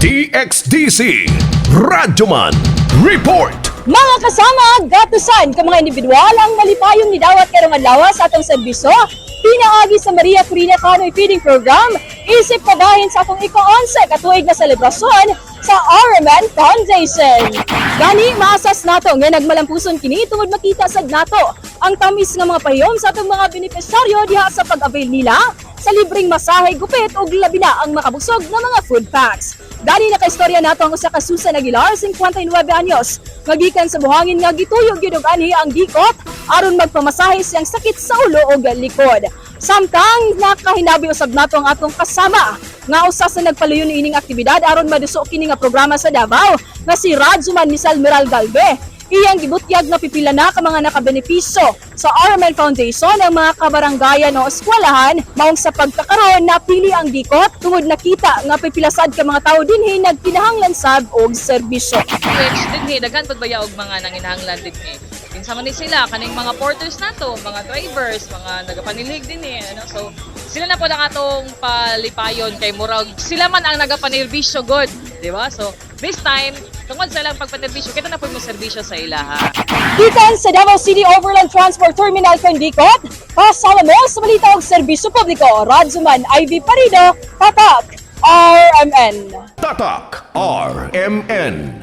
DXDC Radyoman Report. Mga kasama, gatusan ka mga individual ang malipayong nidawat karong adlaw sa atong serbisyo pinaagi sa Maria Corina Canoy Feeding Program, isip pabahin sa atong ika-11 katuig na selebrasyon sa RMN Foundation. Gani, maasas nato nga nagmalampuson kini tungod makita sad nato ang tamis nga mga pahiyom sa atong mga benepisyaryo diha sa pag-avail nila sa libreng masahe, gupit ug labi na ang makabusog nga mga food packs. Gani, nakaistorya nato ang usa ka Susan Aguilar, 59 anyos, nga gikan sa Buhangin nga gituyo gyud og anhi ang dikot aron magpamasahe siyang sakit sa ulo ug likod. Samtang nakahinabi usab nato ang atong kasama nga usa sa nagpaluyon niining aktibidad aron maduso kini nga programa sa Davao nga si Radzuman Misal Miral Galve. Iyang gibutyag nga pipila na ka mga nakabenepisyo sa RMN Foundation ang mga kabaranggayan o eskwelahan, maong sa pagkakaroon napili ang dikot tungod nakita nga pipilasad ka mga tawo dinhi nagkinahanglan sab og serbisyo. Which dinhi daghan pud baya og mga nanginahanglan dinhi. Kinsa man ni sila, kaning mga porters nato, mga drivers, mga nagapanilhig dinhi, ano. So sila na po ang atong palipayon kay murag sila man ang nagapanerbisyo god, di ba? So this time, tungod sa ilang pagpanerbisyo, kita na po mo serbisyo sa ilaha. Gikan sa Davao City Overland Transport Terminal Kandikot, kasama mo sa balita og serbisyo publiko, Radzuman Ivy Parido, Tatak, RMN. Tatak RMN.